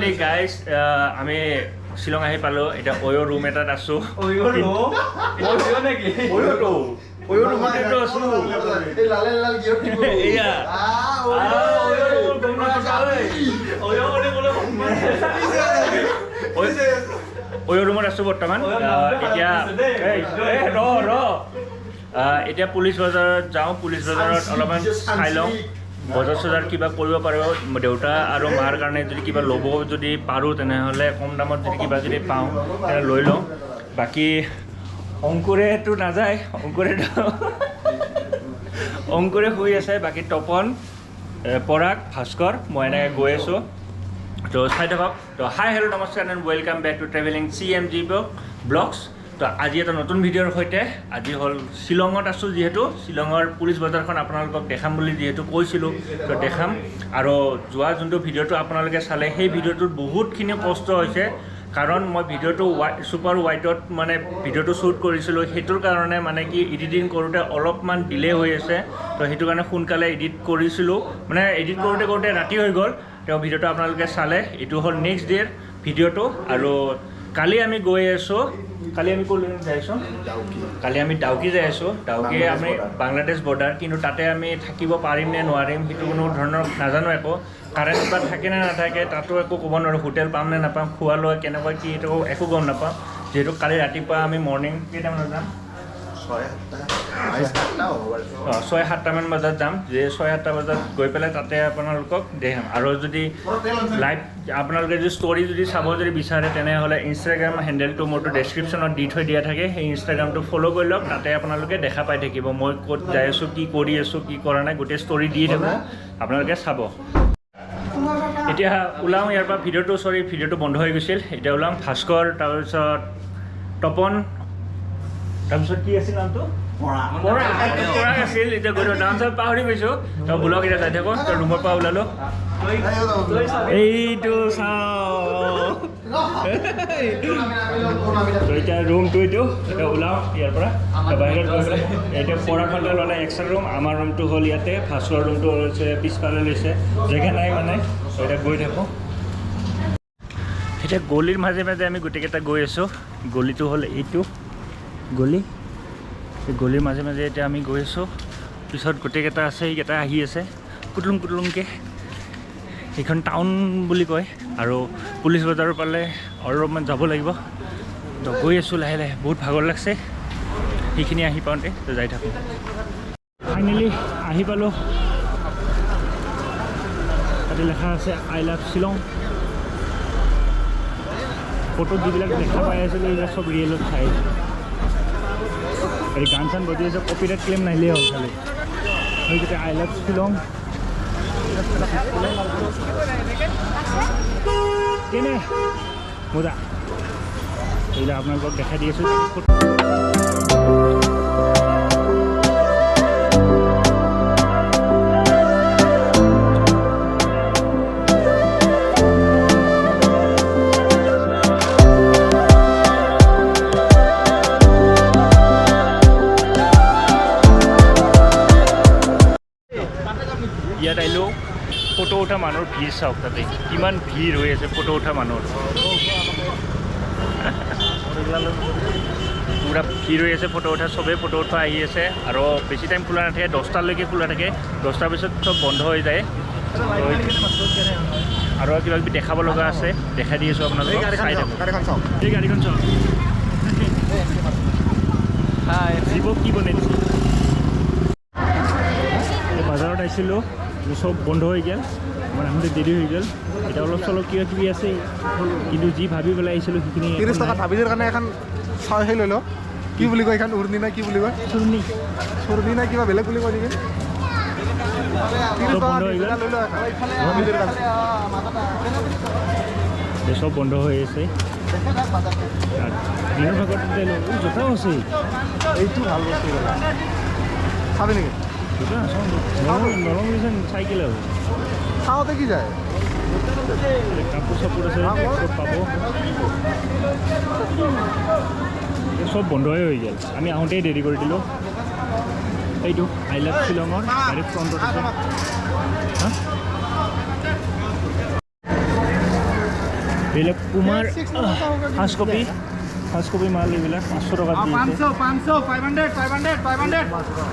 Finally guys, আমি শ্বিলং আহি পালোঁ। এতিয়া অয়ো ৰুম এটাত আছোঁ। অয়োতো অয়ো ৰুমতেতো আছোঁ। এয়া অয়ো ৰুমৰ গম নাপাওঁ ঐ। অয়ো ৰুমত আছোঁ বৰ্তমান। এতিয়া এই এই, ৰ ৰ, এতিয়া পুলিচ বজাৰত যাওঁ। পুলিচ বজাৰত অলপমান চাই লওঁ, বজাৰ চজাৰ কিবা কৰিব পাৰোঁ। দেউতা আৰু মাৰ কাৰণে যদি কিবা ল'ব যদি পাৰোঁ, তেনেহ'লে কম দামত যদি কিবা যদি পাওঁ, তেনেহ'লে লৈ লওঁ। বাকী অংকুৰেতো নাযায়, অংকুৰে শুই আছে। বাকী তপন, পৰাগ, ভাস্কৰ, মই এনেকৈ গৈ আছোঁ। তো চাই থাকক। তো হাই, হেল্ল', নমস্কাৰ and welcome back to travelling CMG blogs. তো আজি এটা নতুন ভিডিঅ'ৰ সৈতে। আজি হ'ল শ্বিলঙত আছোঁ, যিহেতু শ্বিলঙৰ পুলিচ বজাৰখন আপোনালোকক দেখাম বুলি যিহেতু কৈছিলোঁ, তো দেখাম। আৰু যোৱা যোনটো ভিডিঅ'টো আপোনালোকে চালে, সেই ভিডিঅ'টোত বহুতখিনি কষ্ট হৈছে, কাৰণ মই ভিডিঅ'টো ছুপাৰ ৱাইডত মানে ভিডিঅ'টো শ্বুট কৰিছিলোঁ। সেইটোৰ কাৰণে মানে কি এডিটিং কৰোঁতে অলপমান ডিলে হৈ আছে। তো সেইটো কাৰণে সোনকালে এডিট কৰিছিলোঁ, মানে এডিট কৰোঁতে কৰোঁতে ৰাতি হৈ গ'ল। তেওঁ ভিডিঅ'টো আপোনালোকে চালে। এইটো হ'ল নেক্সট ডে'ৰ ভিডিঅ'টো। আৰু কালি আমি গৈ আছোঁ। কালি আমি ক'লৈ যাই আছোঁ? কালি আমি ডাউকি যাই আছোঁ। ডাউকি আমি বাংলাদেশ বৰ্ডাৰ। কিন্তু তাতে আমি থাকিব পাৰিম নে নোৱাৰিম, সেইটো কোনো ধৰণৰ নাজানো একো। কাৰেণ্ট বা থাকে নে নাথাকে, তাতো একো ক'ব নোৱাৰোঁ। হোটেল পাম নে নাপাম, খোৱা লোৱা কেনেকুৱা কি, এইটো একো গম নাপাওঁ। যিহেতু কালি ৰাতিপুৱা আমি মৰ্ণিং কেইটামানত যাম? অঁ, 6-7টামান বজাত যাম। যে 6-7টা বজাত গৈ পেলাই তাতে আপোনালোকক দেখাম। আৰু যদি লাইভ আপোনালোকে যদি ষ্টৰি যদি চাব যদি বিচাৰে, তেনেহ'লে ইনষ্টাগ্ৰাম হেণ্ডেলটো মোৰতো ডেছক্ৰিপশ্যনত দি থৈ দিয়া থাকে। সেই ইনষ্টাগ্ৰামটো ফ'ল' কৰি লওক। তাতে আপোনালোকে দেখা পাই থাকিব মই ক'ত যাই আছোঁ, কি কৰি আছোঁ, কি কৰা নাই, গোটেই ষ্টৰি দি থাকোঁ, আপোনালোকে চাব। এতিয়া ওলাওঁ ইয়াৰ পৰা। ভিডিঅ'টো, চৰি, ভিডিঅ'টো বন্ধ হৈ গৈছিল। এতিয়া ওলাওঁ। ভাস্কৰ, তাৰপিছত তপন, তাৰপিছত কি আছিল নামটো? পৰাগ। পৰাগ আছিল। এতিয়া গৈ নাম চাম পাহৰি গৈছোঁ। তো ব'লক, এতিয়া যাই থাকোঁ। তো ৰুমৰ পৰা ওলালোঁ। এইটো চাওঁ। তো এতিয়া ৰুমটো এইটো। এতিয়া ওলাওঁ ইয়াৰ পৰা। তো বাহিৰত গৈ পেলাই এতিয়া পৰাগহঁতে ল'লে এক্সট্ৰা ৰুম। আমাৰ ৰুমটো হ'ল ইয়াতে। ভাস্কৰ ৰুমটো হৈছে পিছফালে লৈছে, জেগা নাই মানে। তো এতিয়া গৈ থাকোঁ। এতিয়া গলিৰ মাজে মাজে আমি গোটেইকেইটা গৈ আছোঁ। গলিটো হ'ল এইটো গলি। এই গলিৰ মাজে মাজে এতিয়া আমি গৈ আছোঁ। পিছত গোটেইকেইটা আছে, এইকেইটা আহি আছে কুটলুং কুটলুংকৈ। সেইখন টাউন বুলি কয়। আৰু পুলিচ বজাৰৰ পালে অলপমান যাব লাগিব। তো গৈ আছোঁ লাহে লাহে। বহুত ভাগৰ লাগছে সেইখিনি আহি পাওঁতে। তো যাই থাকোঁ। ফাইনেলি আহি পালোঁ। তাতে লেখা আছে "I love Shillong"। ফটোত যিবিলাক দেখা পাই আছিলোঁ, এইবিলাক চব ৰিয়েলত চাই আছোঁ। এই গান চান বজি আছে, কপিৰাইট ক্লেইম নাহিলেই হ'ল খালি। সেইকেইটা "I love Shillong" কেনে মজা, এইবিলাক আপোনালোকক দেখাই দি আছোঁ। ইয়াত আহিলোঁ। ফটো উঠা মানুহৰ ভিৰ চাওক তাতে, কিমান ভিৰ হৈ আছে ফটো উঠা মানুহৰ। পূৰা ভিৰ হৈ আছে ফটো উঠা। চবেই ফটো উঠা আহি আছে। আৰু বেছি টাইম খোলা নাথাকে, 10টালৈকে খোলা থাকে। 10টাৰ পিছত চব বন্ধ হৈ যায়। আৰু কিবা কিবি দেখাব লগা আছে, দেখাই দি আছোঁ আপোনালোকক, চাই থাকক। গাড়ীখন চাওক। এই গাড়ীখন চাওক। জীৱক কি বনাই দিছে! এই বজাৰত আহিছিলোঁ, চব বন্ধ হৈ গ'ল। আমাৰ আহোঁতে দেৰি হৈ গ'ল। এতিয়া অলপ চলপ কিবা কিবি আছে, কিন্তু যি ভাবি পেলাই আহিছিলোঁ, সেইখিনি 30 টকা ধাবিজৰ কাৰণে এখন চাই সেই লৈ লওঁ। কি বুলি কয় এইখন? উৰ্ণি নে কি বুলি কয়? চুৰ্ণি। চুৰ্ণি নে কিবা বেলেগ বুলি কয় নেকি? 30 চব টকা বন্ধ হৈ গ'ল। লৈ লওঁ এখন ধাবিজৰ কাৰণে। এই চব বন্ধ হৈ আছে। তাত দিনৰ ভাগত জোতাও আছে। এইটো ভাল বস্তু বোলে। চাবি নেকি? জোতা নাচাওঁ। নৰম নৰম নিচিনা, চাইকেল হ'ব। চাওঁতে কি যায়? কাপোৰ চাপোৰ আছে, চব পাব। এই চব বন্ধই হৈ গ'ল। আমি আহোঁতেই দেৰি কৰি দিলোঁ। এইটো I love শ্বিলঙৰ গাড়ী ফ্ৰণ্টত আছে। হা। এইবিলাক পুমাৰ Six number का होगा कि ফাৰ্ষ্ট কপি মাল এইবিলাক 500 টকাত দি আছে। 500, 500, 500, 500, 500।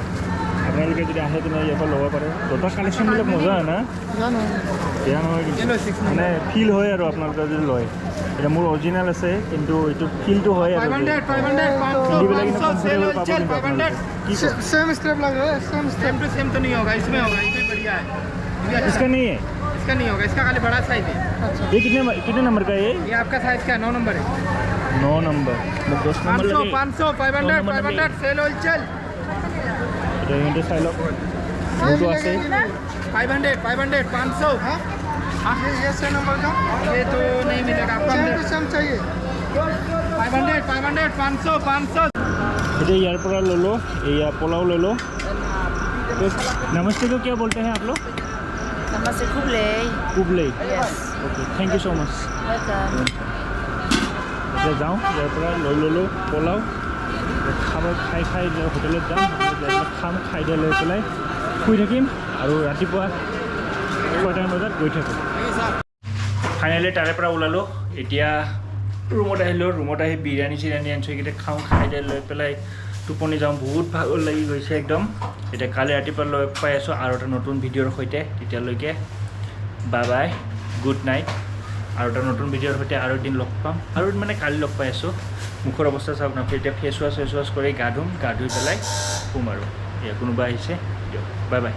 আপোনালোকে যদি আহে তেনে ইয়াৰ পৰা ল'ব পাৰে। জোতাৰ কালেকশ্যনবিলাক মজা হয় না? জানো। বেয়া নহয় কিন্তু, মানে ফিল হয় আৰু আপোনালোকে যদি লয়। এতিয়া মোৰ অৰিজিনেল আছে, কিন্তু এইটো ফিলটো হয় আৰু 500, 500, 500, পিন্ধি পেলাই কিন্তু 500, सेल কমফৰ্টেবল পাব। चल কিন্তু 500। আপোনালোকে কি কয়? सेम स्टेप लग रहा है, same step. Same to same तो नहीं होगा, इसमें होगा, इसमें बढ़िया है ये भी अच्छा। इसका नहीं है। इसका नहीं होगा, इसका खाली बड़ा साइज है। अच्छा। ये कितने कितने नंबर का है ये? ये आपका साइज क्या है? 9 नंबर है। 9 নম্বৰ। মোক 10 पाँच নম্বৰ सौ লাগে। 500, 500, 9 number. 500, cell चल। এতিয়া ইহঁতে চাই লওক, মোৰতো আছে। 500, 500, 500। हाँ, ये छः नंबर का। ये तो नहीं मिलेगा आपको। सेम टू सेम चाहिए। 500, 500, 500, 500। এতিয়া ইয়াৰ পৰা ল'লোঁ, এয়া পোলাও ল'লোঁ। तो नमस्ते को क्या बोलते हैं आप लोग? नमस्ते, Kublai. Kublai. Yes. Okay, thank you so much. Welcome. এতিয়া যাওঁ ইয়াৰ পৰা। লৈ ল'লোঁ পোলাও। খাব খাই খাই হোটেলত যাম, হোটেলত যাই পেলাই খাম, খাই দিয়া লৈ পেলাই শুই থাকিম আৰু ৰাতিপুৱা 6টামান বজাত গৈ থাকোঁ। ফাইনেলি তাৰে পৰা ওলালোঁ। এতিয়া ৰুমত আহিলোঁ। ৰুমত আহি বিৰিয়ানী চিৰিয়ানী আনিছোঁ, এইকেইটা খাওঁ। খাই দিয়া লৈ পেলাই টোপনি যাওঁ। বহুত ভাগৰ লাগি গৈছে একদম। এতিয়া কালি ৰাতিপুৱা লগ পাই আছোঁ আৰু এটা নতুন ভিডিঅ'ৰ সৈতে। তেতিয়ালৈকে বাই বাই, গুড নাইট। আৰু এটা নতুন ভিডিঅ'ৰ সৈতে আৰু এদিন লগ পাম আৰু মানে কালি লগ পাই আছোঁ। মুখৰ অৱস্থা চাওক না। এতিয়া ফেচ ৱাছ চেচ ৱাছ কৰি গা ধুম, গা ধুই পেলাই শুম আৰু। এয়া কোনোবা আহিছে। দিয়ক, বাই বাই।